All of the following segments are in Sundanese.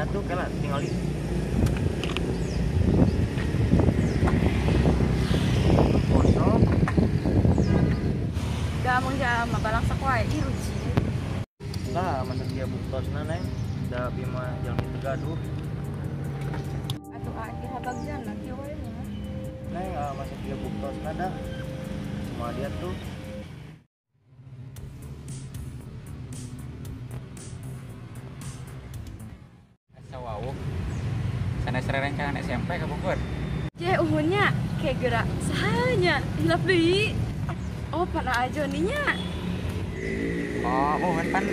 Nya tuh kela tingali. Kosong. Gamang siya mabalangsak wae iruji. Lah, masa dia buktosna Neng, da abi mah jalmi teu gaduh. Atuh aki habagjan lah kieu wae nya. Neng, masa dia buktosna dah. Semua dia tuh. Asa wawuh. Sanes rerencangan SMP ka Bogor. Je uhunnya kayak gerak sahanya hilap deui. Oh, pana aja ninya. Oh, uhun pan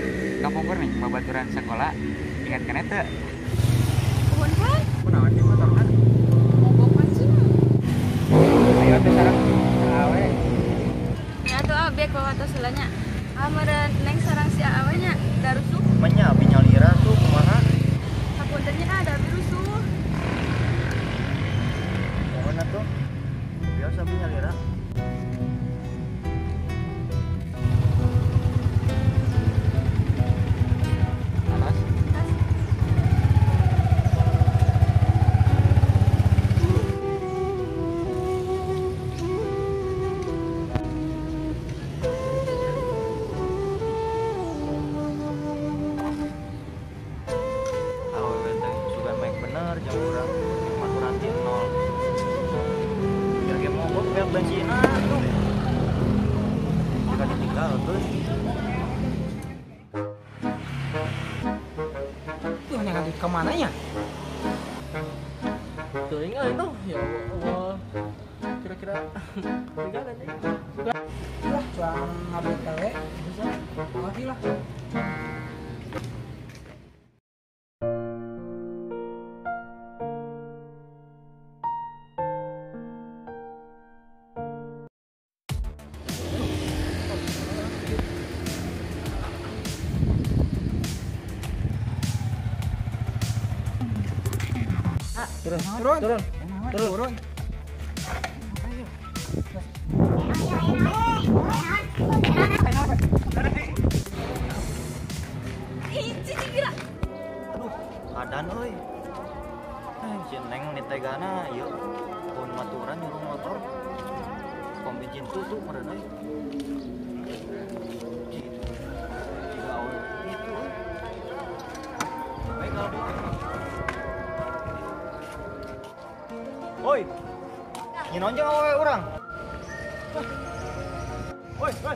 ka Bogor nih babaturan sekolah. Ingat kan eta? Uhun pan? Kunaon sih motorna? Mogok mancing. Ayo teh sareng awe. Nya atuh abek bawa tos heula nya. Ameureun neng sareng si awe nya darusuh. Manya abi nyalira tuh kumaha? Hapunten nya ada abi rusuh. Mohon atuh. Biasa abi nyalira. Alas. Awewe teh sugan main bener jang urang maturan ti nol. Biar ge mogok beak bensinna tuh. Jika ditinggal terus. Tuh nyangan duit kemana ya? Tuh ingat itu, ya Allah. Kira-kira tinggal aja. Lah, cuang ngabek we, bisa. Lagi lah. Turun, turun, turun, turun, turun. Ih, cici gila. Aduh, adan euy. Si Neng nitegana ieu pun maturan nyuruh motor. Pom bensin tutup meureun euy. Jiga awewe kitu euy. Baik kalau Woi, nyinaon jeung awewe urang? Woi, woi.